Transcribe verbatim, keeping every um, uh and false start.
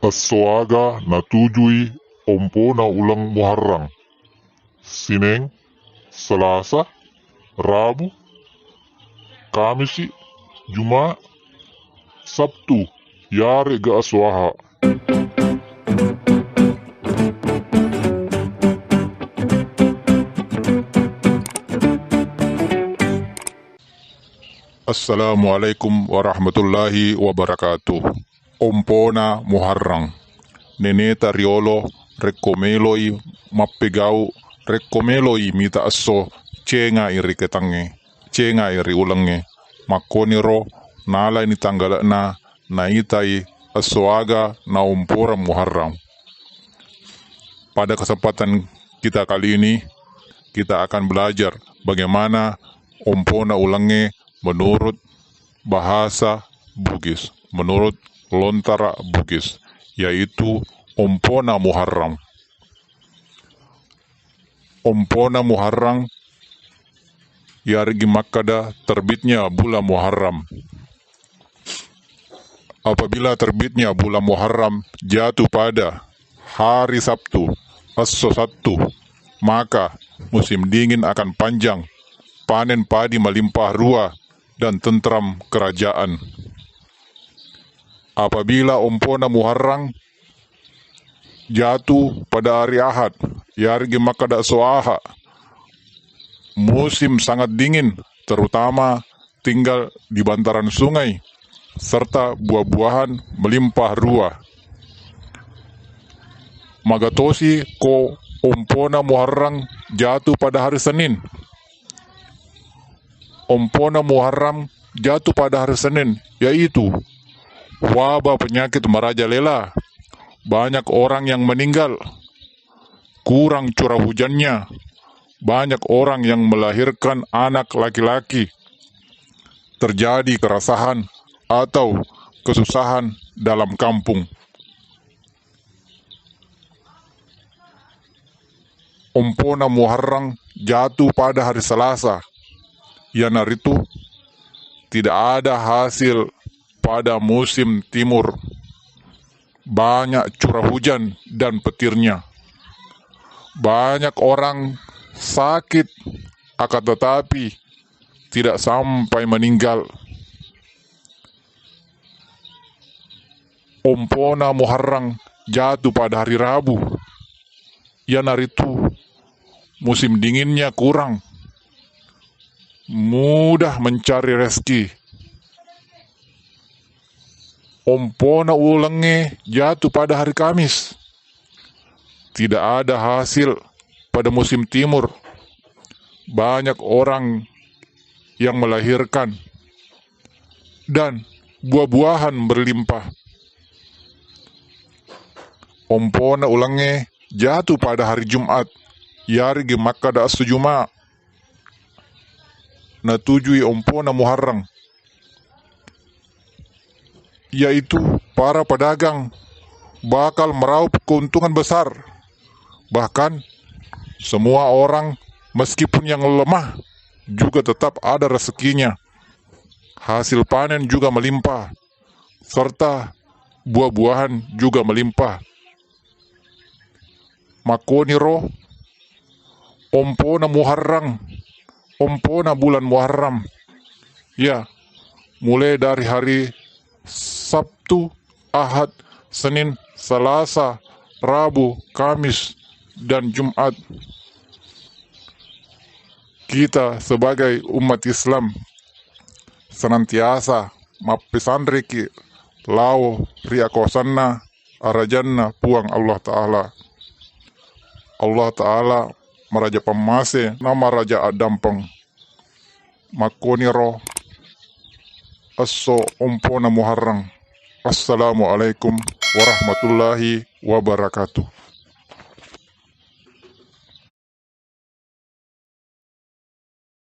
Esso aga natujui ompona uleng Muharram? Sineng, Selasa, Rabu, Kamisi, Juma, Sabtu, yaregga esso Aha. Assalamualaikum warahmatullahi wabarakatuh. Ompona Muharram. Neneta riolo rekko meloi mappegau, rekko meloi mita esso, cengai ri ketangnge, cengai ri ulengnge. Makkoniro nalaini tanggale'na, naitai esso aga naompona Muharram. Pada kesempatan kita kali ini, kita akan belajar bagaimana ompona ulengnge menurut bahasa Bugis, menurut lontara Bugis, yaitu ompona Muharram. Ompona Muharram, yareggi makkada terbitnya bulan Muharram. Apabila terbitnya bulan Muharram jatuh pada hari Sabtu, esso Sattu, maka musim dingin akan panjang, panen padi melimpah ruah, dan tentram kerajaan. Apabila ompona Muharram jatuh pada hari Ahad, yareggi makkada esso Aha, musim sangat dingin, terutama tinggal di bantaran sungai, serta buah-buahan melimpah ruah. Magatosi ko ompona Muharram jatuh pada hari Senin. Ompona Muharram jatuh pada hari Senin, yaitu wabah penyakit merajalela. Banyak orang yang meninggal, kurang curah hujannya, banyak orang yang melahirkan anak laki-laki, terjadi keresahan atau kesusahan dalam kampung. Ompona Muharram jatuh pada hari Selasa, iyanaritu tidak ada hasil pada musim timur. Banyak curah hujan dan petirnya. Banyak orang sakit, akan tetapi tidak sampai meninggal. Ompona Muharram jatuh pada hari Rabu, iyanaritu musim dinginnya kurang, mudah mencari rezeki. Ompona ulengnge jatuh pada hari Kamis. Tidak ada hasil pada musim timur. Banyak orang yang melahirkan dan buah-buahan berlimpah. Ompona ulengnge jatuh pada hari Jumat, yareggi makkada esso Juma. Natujui ompona Muharram, yaitu para pedagang bakal meraup keuntungan besar. Bahkan semua orang, meskipun yang lemah, juga tetap ada rezekinya. Hasil panen juga melimpah, serta buah-buahan juga melimpah. Makkoniro ompona Muharram, ompona bulan Muharram. Ya, mulai dari hari Sabtu, Ahad, Senin, Selasa, Rabu, Kamis, dan Jumat. Kita sebagai umat Islam senantiasa mappesanreki lao ri akuasanna arajanna Puang Allah Ta'ala. Allah Ta'ala maraja pammase na maraja addampeng. Makkoniro esso ompona Muharram. Assalamualaikum warahmatullahi wabarakatuh.